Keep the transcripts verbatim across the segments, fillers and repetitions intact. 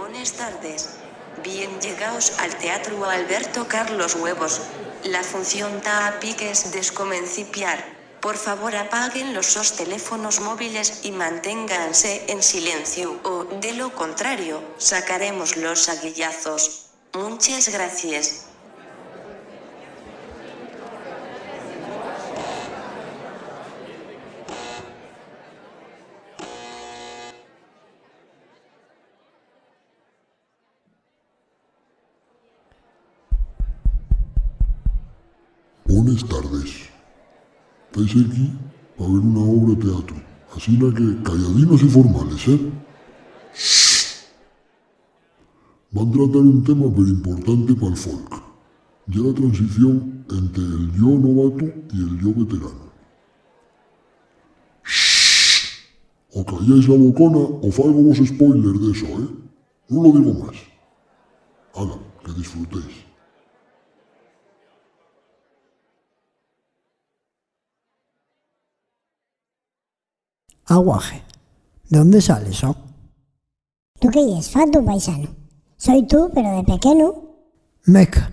Bones tardes. Bien llegaos al Teatru Alberto Carlos Huevos. La función ta a piques d'escomencipiar. Por favor, apaguen los sos teléfonos móviles y manténganse en silenciu, o, de lo contrario, sacarémoslos a guillazos. Munches gracies. Bones tardes. Tais equí pa ver una obra teatru, asina que calladinos y formales, ¿eh? Shh. Van tratar un tema perimportante pal folk. Ye la transición ente el yo novato y el yo veterano. Shh. O calláis la bocona o fáigovos spoiler d'eso, ¿eh? Nun lo digo más. Ala, que disfrutéis. Aguaje. ¿De ónde sales, ho? ¿Tú qué yes, fatu, paisanu? Soi tu, pero de pequenu. Meca,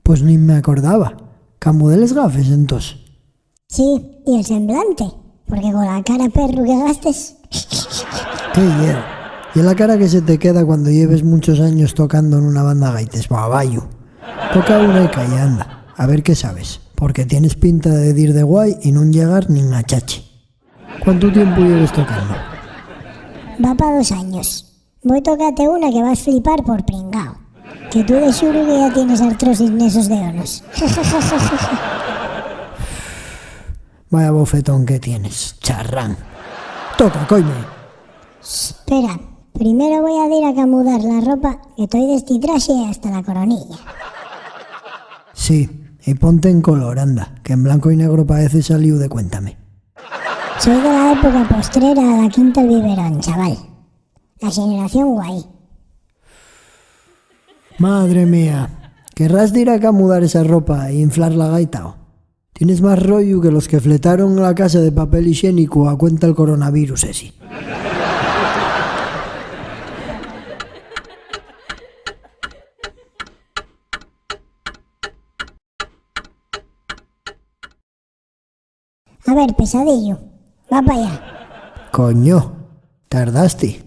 pues nin me acordaba. Camudé les gafes, entós. Sí, y el semblante, porque con la cara perru que gastes. ¿Qué ye? Ye la cara que se te queda cuando lleves munchos años tocando nuna banda gaites, babayu. Toca una y calla, anda, a ver qué sabes, porque tienes pinta de dir de guai y nun llegar nin a chachi. ¿Cuántu tiempu lleves tocando? Va pa dos años. Voi tocate una que vas flipar por pringao. Que tú de xuru que ya tienes artrosis nesos deonos. Vaya bofetón que tienes, charrán. Toca, coime. Espera, primero voi a dir a camudar la ropa, que toi d'esti traxe hasta la coronilla. Sí, y ponte en color, anda, que en blanco y negro paeces salíu de Cuéntame. Soi de la época postrera a la quinta El Biberón, chaval. La xeneración guai. Madre mía, querrás dir a camudar esa ropa y inflar la gaita, ho? Tienes más rollu que los que fletaron la casa de papel hixiénicu a cuenta el coronavirus esi. A ver, pesadillu, va pa allá. Coño, tardasti.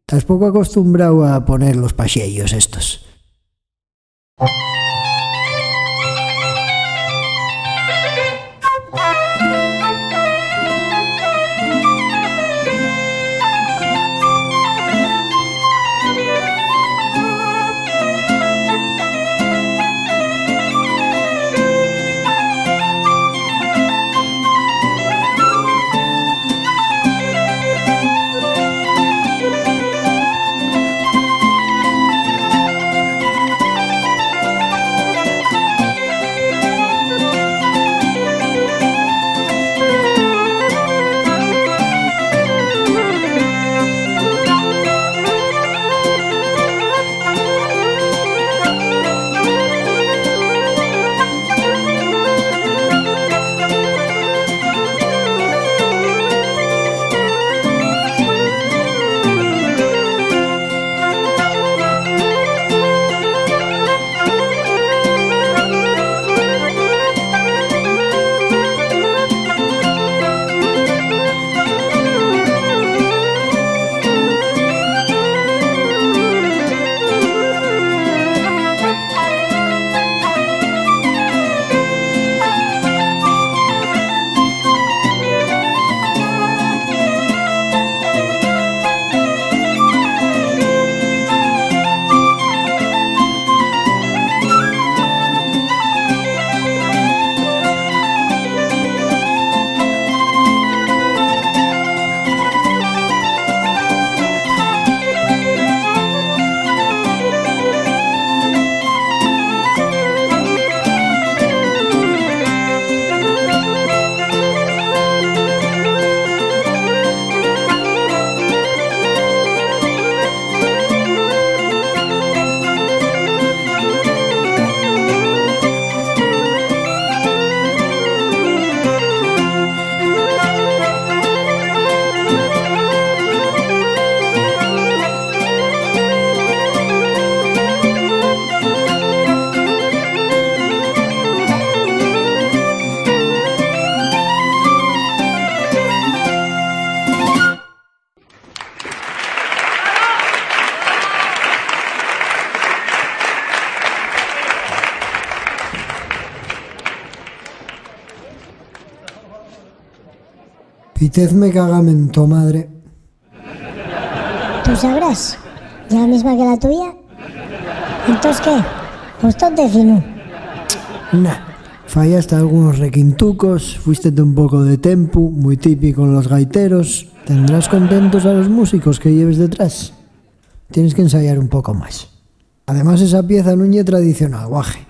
Tas poco acostumbrao a poner los paxellos estos. Apitézme cagame en to madre. Tú sabrás, ya la misma que la tuya. Entós, ¿qué? ¿Gustóte, finu? Na, fallaste algunos requintucos, fuístete un poco de tempu, mui típico en los gaiteros. Tendrás contentos a los músicos que lleves detrás. Tienes que ensayar un poco más. Además, esa pieza nun ye tradicional, guaje.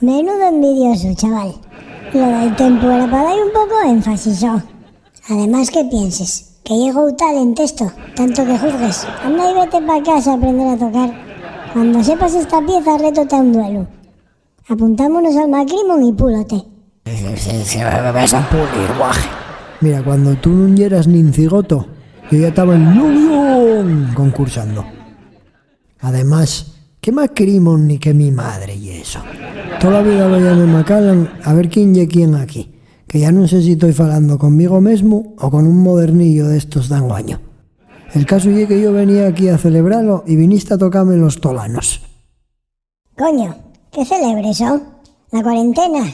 Menudo envidiosu, chaval. Lo del tempu era pa dar un poco énfasis, ¿o? Además, ¿qué pienses? ¿Que ye Got Talent esto? Tanto que juzgues. Anda y vete pa casa a aprender a tocar. Cuando sepas esta pieza, rétote a un duelu. Apuntámonos al Macrimon y púlote. Se, se, se vas a pulir, guaje. Mira, cuando tú nun yeras nin cigoto, yo ya taba en Lubión concursando. Además, ¿qué Macrimon ni qué mi madre y eso? Tola vida lo llamé Macallan, a ver quién ye quién aquí, que ya nun sé si toi falando conmigo mesmu o con un modernillo d'estos d'anguaño. El casu ye que yo venía aquí a celebralo y viniste a tocame los tolanos. Coño, ¿qué celebres, oh? ¿La cuarentena?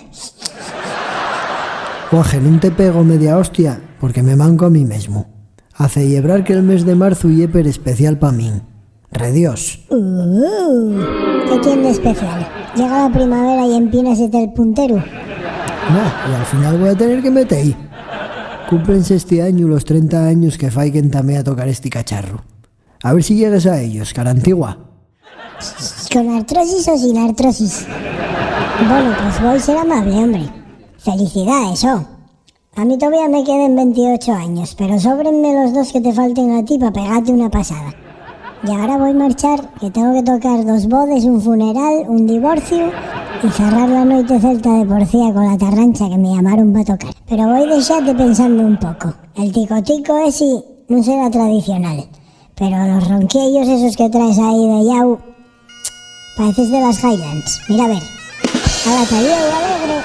Guaje, nun te pego media hostia, porque me manco a mí mesmu. A cellebrar que'l mes de marzu ye per especial pa min. Redios. Uh, ¿qué tien d'especial? Llega la primavera y empínasete el punteru. Na, y al final voi a tener que metei. Cúmplense esti añu los trenta años que fai qu'entamé a tocar esti cacharru. A ver si llegues a ellos, cara antigua. ¿Con artrosis o sin artrosis? Bueno, pues voi ser amable, hombre. Felicidades, oh. A mí todavía me queden veintiocho años, pero sóbrenme los dos que te falten a ti pa pegate una pasada. Y ahora voi marchar, que tengo que tocar dos bodes, un funeral, un divorciu y cerrar la noite celta de porcía con la tarrancha que me llamaron pa tocar. Pero voi dexate pensando un poco. El tico-tico esi nun será tradicional, pero los ronquiellos esos que traes ahí de llau, paeces de las Highlands. Mira a ver. Ala, ta llueu, alegre.